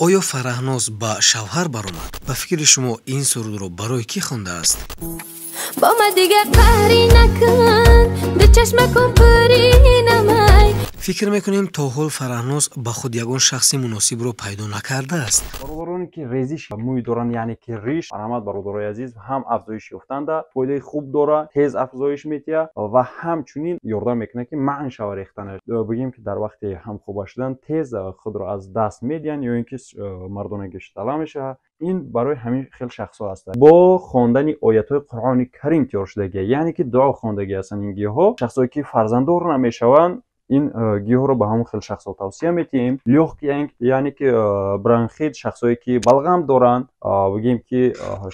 Оё Фараҳноз ба шавҳар баромад? Ба фикри шумо ин сурудро барои кӣ хондааст? Бо ма дига қаҳрӣ накун, ду чашмакун пурӣ намай. Фикр мекунем, то ҳол Фараҳноз ба худ ягон шахси муносибро пайдо накардааст. Бародароне ки резиш мӯй доранд, яъне ки риш, марҳамат, бародарои азиз, ҳам афзоиш ёфтанда фоидаи хуб дора, тез афзоиш метиҳад ва ҳамчунин ёрдам мекунад, ки манъ шава рехтанаш. Бигем, ки дар вақти ҳамхоба шудан тез худро аз даст медиҳанд ё ин ки мардонагиш тала мешавад. Ин барои ҳамин хел шахсҳо ҳастанд. Бо хондани оятҳои Қуръони Карим тиёр шудагия, яъне ки дуо хондагӣ ҳастанд ин гиёҳҳо. Шахсое ки фарзанддор намешаванд, ин гиёҳро ба ҳамон хел шахсҳо тавсия метиҳем. Лёгкий, яъне ки бронхит, шахсое ки балғам доранд, бигем ки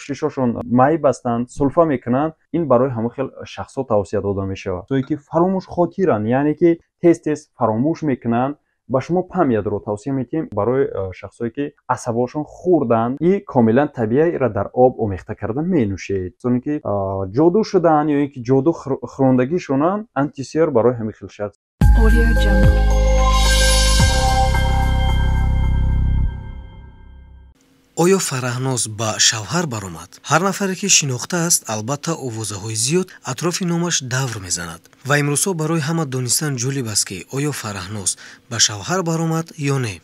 шишошон майб ҳастанд, сулфа мекунанд, ин барои ҳамон хел шахсҳо тавсия дода мешавад. Шахсое ки фаромӯшхотиранд, яъне ки тез тез фаромӯш мекунанд, ба шумо памятро тавсия метиҳем. Барои шахсое ки асабошон хурданд и комилан табииро дар об омехта карда менӯшед. Соне ки ҷоду шудаанд ё ин ки ҷоду хӯрондагишонанд, антисер барои ҳамин хел шахс. Оё Фараҳноз ба шавҳар баромад? Ҳар нафаре ки шинохтааст, албатта овозаҳои зиёд атрофи номаш давр мезанад ва имрӯзҳо барои ҳама донистан ҷолиб аст, ки оё Фараҳноз ба шавҳар баромад ё не.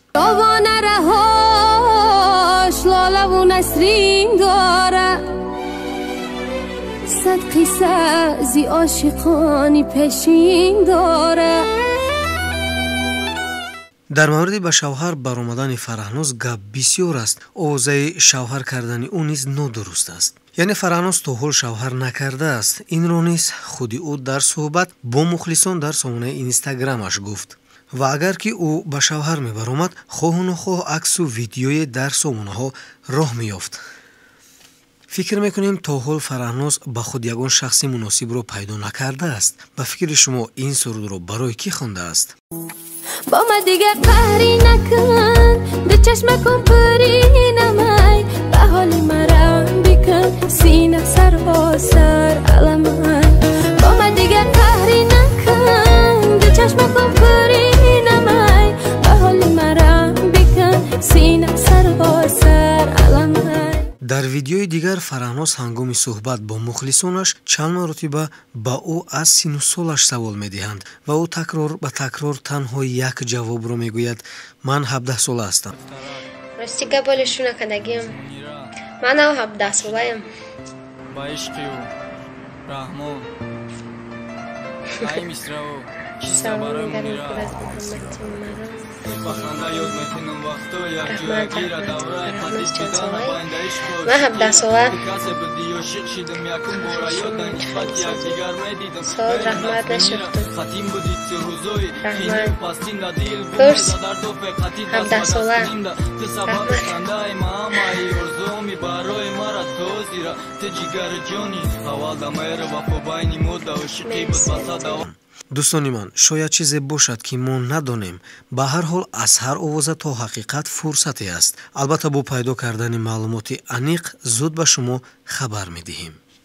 Раҳош лолаву насрин дора, сад қисса зи ошиқони пешин дора. Дар мавриди ба шавҳар баромадани Фараҳноз гап бисёр аст. Овозаи шавҳар кардани ӯ низ нодуруст аст. Яъне Фараҳноз то ҳол шавҳар накардааст. Инро низ худи ӯ дар суҳбат бо мухлисон дар сомонаи инстаграмаш гуфт. Ва агар ки ӯ ба шавҳар мебаромад, хоҳу нохоҳ аксу видеое дар сомонаҳо роҳ меёфт. Фикр мекунем, то ҳол Фараҳноз ба худ ягон шахси муносибро пайдо накардааст. Ба фикри шумо ин сурудро барои кӣ хондааст? Бо ма дига қаҳрӣ накун, ду чашмакун пурӣ намай, ба ҳоли марам бикун, сина саросар аламай. Бо ма дига қаҳрӣ накун, ду чашмакун пурӣ намай, ба ҳоли марам бикун, сина саросар аламай. Дар видеои дигар Фараҳноз ҳангоми суҳбат бо мухлисонаш чанд маротиба ба ӯ аз сину солаш савол медиҳанд ва ӯ такрор ба такрор танҳо як ҷавобро мегӯяд: ман 17 сола ҳастам. Рости гап, оле шу накардагиам, манам 17 солаям. Ба ишқи ӯ Раҳмон ай мисрао чиста барои Мунира Ман 17 сола. Сол раҳмат, нашухтум. Раҳмат. Пурс, 17 сола. Раҳмат. Дӯстони ман, шояд чизе бошад, ки мо надонем. Ба ҳар ҳол, аз ҳар овоза то ҳақиқат фурсате аст. Албатта, бо пайдо кардани маълумоти аниқ зуд ба шумо хабар медиҳем.